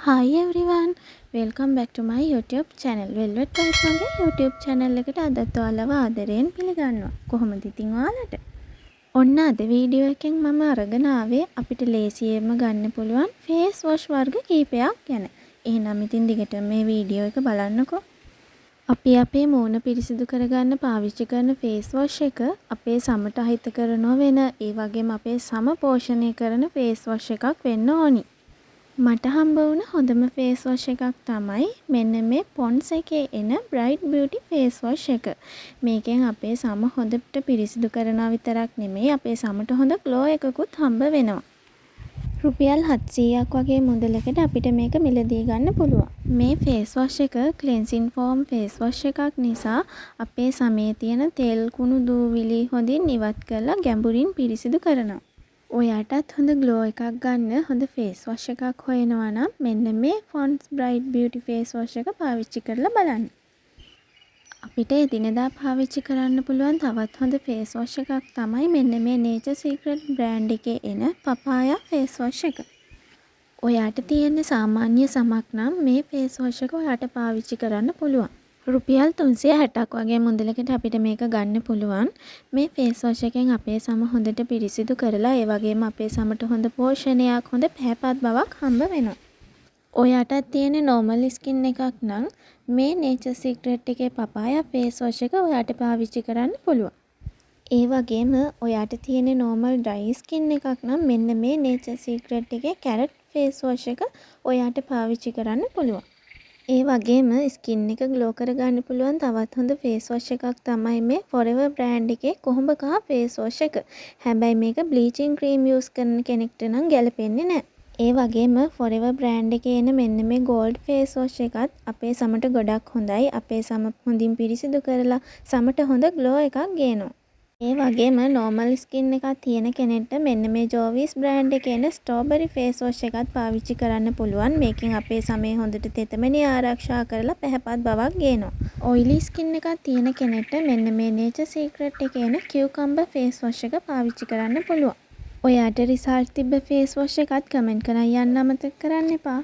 Hi everyone, welcome back to my YouTube channel. Velvet Vibes මගේ YouTube channel එකට අදත් ඔයාලව ආදරයෙන් පිළිගන්නවා. කොහොමද ඉතින් ඔයාලට? ඔන්න අද වීඩියෝ එකෙන් මම අරගෙන ආවේ අපිට ලේසියෙන්ම ගන්න පුළුවන් ෆේස් වොෂ් වර්ග කීපයක් ගැන. එහෙනම් ඉතින් දිගටම මේ වීඩියෝ එක බලන්නකෝ. අපි අපේ මූණ පිරිසිදු කරගන්න පාවිච්චි කරන ෆේස් වොෂ් එක අපේ සමට අහිතකර නොවන, ඒ වගේම අපේ සම පෝෂණය කරන ෆේස් වොෂ් එකක් වෙන්න ඕනි. මට හම්බ වුණ හොඳම ෆේස් වොෂ් එකක් තමයි මෙන්න මේ පොන්ඩ්ස් එකේ එන බ්‍රයිට් බියුටි ෆේස් වොෂ් එක. මේකෙන් අපේ සම හොඳට පිරිසිදු කරනවා විතරක් නෙමෙයි, අපේ සමට හොඳ ග්ලෝ එකකුත් හම්බ වෙනවා. රුපියල් 700ක් වගේ මුදලකට අපිට මේක මිලදී ගන්න පුළුවන්. මේ ෆේස් වොෂ් එක ක්ලෙන්සින් ෆෝම් ෆේස් වොෂ් එකක් නිසා අපේ සමේ තියෙන තෙල්, කුණු, දූවිලි හොඳින් ඉවත් කරලා ගැඹුරින් පිරිසිදු කරනවා. ඔයාටත් හොඳ ග්ලෝ එකක් ගන්න හොඳ ෆේස් වොෂ් එකක් හොයනවා නම් මෙන්න මේ පොන්ඩ්ස් බ්‍රයිට් බියුටි ෆේස් වොෂ් එක පාවිච්චි කරලා බලන්න. අපිට එදිනෙදා පාවිච්චි කරන්න පුළුවන් තවත් හොඳ ෆේස් වොෂ් එකක් තමයි මෙන්න මේ නේචර් සීක්‍රට් බ්‍රෑන්ඩ් එකේ එන පපායා ෆේස් වොෂ් එක. ඔයාට තියෙන්නේ සාමාන්‍ය සමක් නම් මේ ෆේස් වොෂ් එක ඔයාට පාවිච්චි කරන්න පුළුවන්. රුපියල් 360ක් වගේ මුදලකට අපිට මේක ගන්න පුළුවන්. මේ ෆේස් වොෂ් එකෙන් අපේ සම හොඳට පිරිසිදු කරලා, ඒ වගේම අපේ සමට හොඳ පෝෂණයක්, හොඳ පැහැපත් බවක් හම්බ වෙනවා. ඔයාටත් තියෙන්නේ නෝමල් ස්කින් එකක් නම් මේ නේචර් සීක්‍රට් එකේ පපායා ෆේස් වොෂ් එක ඔයාට පාවිච්චි කරන්න පුළුවන්. ඒ වගේම ඔයාට තියෙන්නේ නෝමල් ඩ්‍රයි ස්කින් එකක් නම් මෙන්න මේ නේචර් සීක්‍රට් එකේ කැරට් ෆේස් වොෂ් එක ඔයාට පාවිච්චි කරන්න පුළුවන්. ඒ වගේම ස්කින් එක ග්ලෝ කරගන්න පුළුවන් තවත් හොඳ ෆේස් වොෂ් එකක් තමයි මේ ෆොරෙවර් බ්‍රෑන්ඩ් එකේ කොහොඹ කහ ෆේස් වොෂ් එක. හැබැයි මේක බ්ලීචින් ක්‍රීම් යූස් කරන කෙනෙක්ට නම් ගැලපෙන්නේ නෑ. ඒ වගේම ෆොරෙවර් බ්‍රෑන්ඩ් එකේ එන මෙන්න මේ ගෝල්ඩ් ෆේස් වොෂ් එකත් අපේ සමට ගොඩක් හොඳයි. අපේ සම හොඳින් පිරිසිදු කරලා සමට හොඳ ග්ලෝ එකක් ගේනවා. ඒ වගේම නෝමල් ස්කින් එකක් තියෙන කෙනෙක්ට මෙන්න මේ ජෝවිස් බ්‍රෑන්ඩ් එකේ එන ස්ට්‍රෝබෙරි ෆේස් වොෂ් එකත් පාවිච්චි කරන්න පුළුවන්. මේකෙන් අපේ සමේ හොඳට තෙතමනය ආරක්ෂා කරලා පැහැපත් බවක් ගේනවා. ඔයිලි ස්කින් එකක් තියෙන කෙනෙක්ට මෙන්න මේ නේචර් සීක්‍රට් එකේ එන කියුකම්බර් ෆේස් වොෂ් එක පාවිච්චි කරන්න පුළුවන්. ඔයාට රිසල්ට් තිබ්බ ෆේස් වොෂ් එකත් කමෙන්ට් කරන් යන්න අමතක කරන්න එපා.